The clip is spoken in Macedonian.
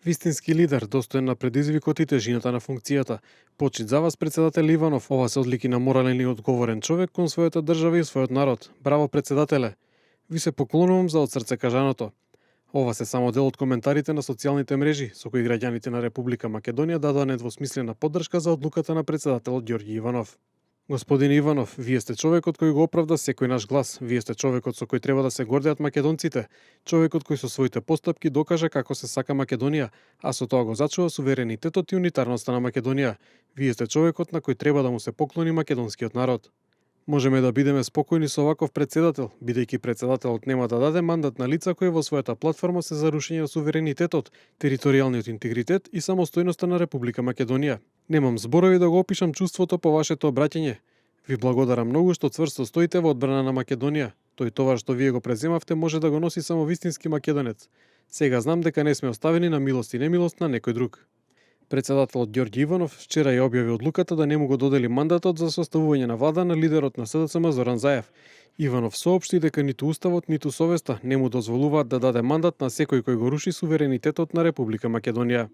Вистински лидер, достоен на предизвикот и тежината на функцијата. Почит за вас, председател Иванов. Ова се одлики на морален и одговорен човек кон својата држава и својот народ. Браво, председателе! Ви се поклонувам за од срце кажаното. Ова се само дел од коментарите на социјалните мрежи, со кои граѓаните на Република Македонија дадоа недвосмислена поддршка за одлуката на председателот Ѓорѓи Иванов. Господин Иванов, вие сте човекот кој го оправда секој наш глас. Вие сте човекот со кој треба да се гордеат македонците. Човекот кој со своите постапки докажа како се сака Македонија, а со тоа го зачува суверенитетот и унитарноста на Македонија. Вие сте човекот на кој треба да му се поклони македонскиот народ. Можеме да бидеме спокојни со ваков председател, бидејќи председателот нема да даде мандат на лица кои во својата платформа се за рушење на суверенитетот, територијалниот интегритет и самостојноста на Република Македонија. Немам зборови да го опишам чувството по вашето обраќање. Ви благодарам многу што цврсто стоите во одбрана на Македонија. Тој това што вие го преземавте може да го носи само вистински македонец. Сега знам дека не сме оставени на милост и немилост на некој друг. Председателот Ѓорѓи Иванов вчера ја објави одлуката да не му го додели мандатот за составување на влада на лидерот на СДСМ Зоран Заев. Иванов соопшти дека ниту уставот, ниту совеста не му дозволуваат да даде мандат на секој кој го руши суверенитетот на Република Македонија.